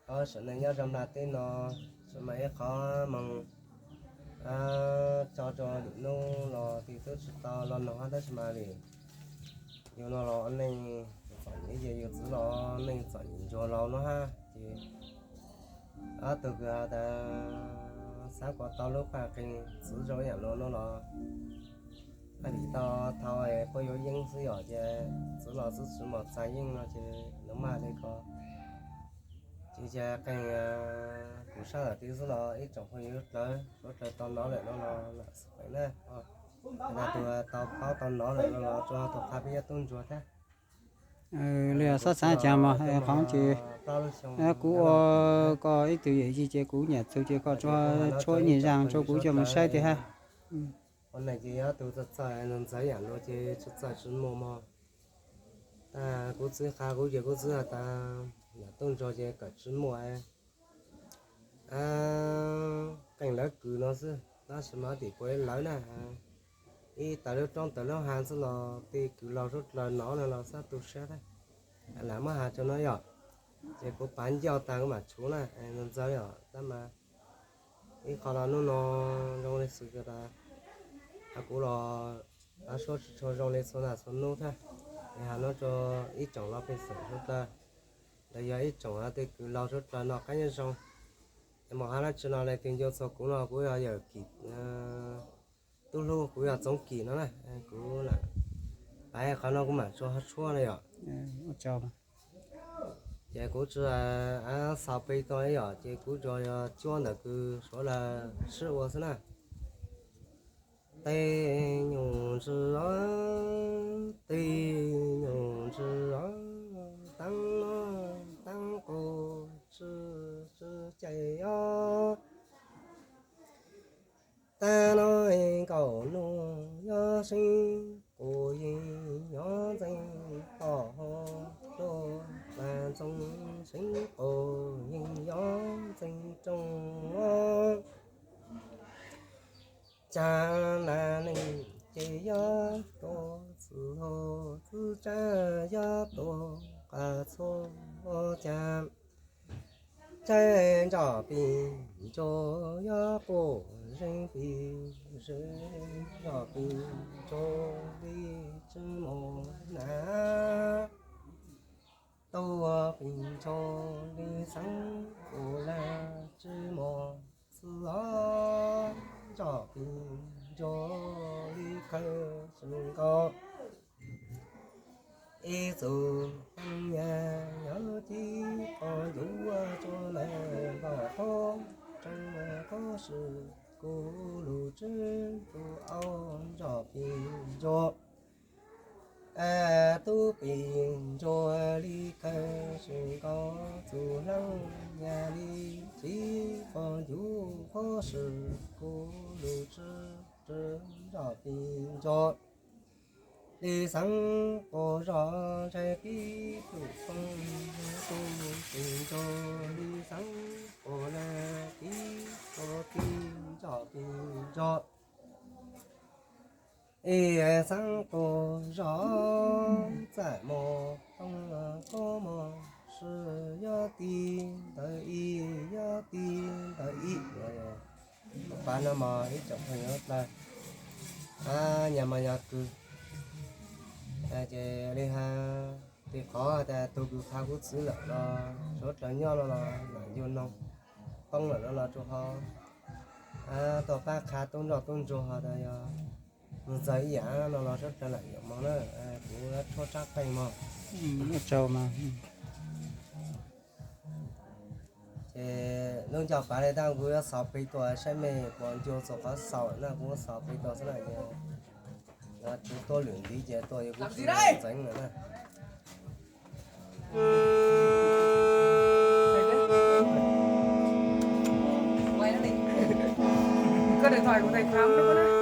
Sim neej nyob rau nplaj teb no, tsis mas ib qhov moog tso rua lwm nub los tej tub tsis tau los noog hab, tab sis mas vim yug no los neej txom nyem, ces yug txwv los neej txom nyem ntsuag laus no hab, ces ob tug kws has tas xaav kuas tau lub paj qeeg txwv zoo ib yaam luas no los, vim tau thaum puab yuav yeeb xwb yom, ces txwv los txwv tsis muaj txag yeej no ces nuav maj le ko. Ces qeeg kuv sab lawm tib xwb los ib tsoom phooj ywg dlawg suav dlawg tau nov lawm no los lam xav pem na, tug tau paub tau nov lawm no los tsuas tau qha peb cov tub ntsuag thiab. Li xob xaav cas mog, qhov ces kuv ua koj ib tug yawm yij ces kuv nyam txug ces koj tsuas tshuab ib nyuag zaj rua kuv coj moog saib tiag hab. Ua neej ces yog tug txawj txawj ntxawg ntxawg yaam luas ces tsis txawj tsis muaj mog. Tag kuv txwv qha kuv ces kuv txwv has tas yaam tub ntsuag ces kawm tsis muaj, qeej lawv kws no xwb, tab sis mas tim kuv lawv na, ib tawm lub roob tawm lub hav xwb los tej kws laug suav dlawg nov no los xab tu siab thiab. Lam muab has rua no yom, ces kuv pav ncauj tag kuv mam tshuv na, ntxawg yom, tab mas ib qho los nub no zoo li xwb tas, kuv los suab tsis tshua zoo li txhua naj txhua nub thiab, es has no rua ib tsoom los pej xeem suav dlawg, los yog ib tsoom tej kws laug suav dlawg noj qab nyob zoo. Es mus hab dlaab tsi no leej twg nco txug kuv no kuv yog yawm Kim tub hlub, kuv yog Txoov Kim no na, kuv lam pav qhov no kuv mam tshuab tshuab na yom. Ces kuv tsi xaus plig tuaj yom, ces kuv tsuas yog cuab ntawm kws suav dlawg sib ua xwb na. Tej nyuj ntsis os, tej nyuj ntsis os, taab no taab qus tsi tsi cais os. Taab no nkaum nuj yog seeb qus yeej nyob ntxeeg toj hauv, luj lag ntxoov seeb qus yeej nyob ntxeeg rooj os. Caag nam neej ces yog tuag, txwj hau txwj tsav yog tuag, qas txhua caag tsaig nroj pig ntsuag yog quas zeeg pig zeeg, nroj pig ntsuag li tsi mus na. Tuag pig ntsuag li xeeb qus lag tsi mus txwv os, nroj pig ntsuag li khawg tsi nkaus. Ib txug hleb nyag yog ci qos ncuv tsuas lawm npog qub, tseeb qub swm kuv lug tswb tus aub nroj pig ntsuag. Tub pig ntsuag li khawg tsi nkaus, txug hleb nyag li ci qos ncuv qub swm kuv lug tswb nroj pig ntsuag. Li xeeb qus zog ntshai pib plum poob, tub pig ntsuag li xeeb qus lag pib qus pig nroj pig ntsuag. Ib xeeb qus zog txaj muag tooj qub muag swm, yog tig ntawd ib, yog tig ntawd ib. Pav no mog ib tsoom phooj ywg dlawg, nyag mog nyag kws, ces li has, tim qhov tas tug kws qha kuv txwv lawm los suav dlawg nyob no los lam yug noog poob lawm no los tsuas ho tuaj pab qha tub nroj tub ntsuag ho tas yog mus txog ib yam no los suav dlawg lam yuav moog na, kuv tshuab tsab qeej mog. Ces lub ncauj pav li tab kuv yuav xaus plig tuaj saib mej puas ncu txug qhov xaus na, kuv xaus plig tuaj xwb na, ces yuav tsum tuab lwm ntiv ces tuaj yuav kuv tsis ntxeev lawm na. Có điện thoại của thầy Thắm nữa đó.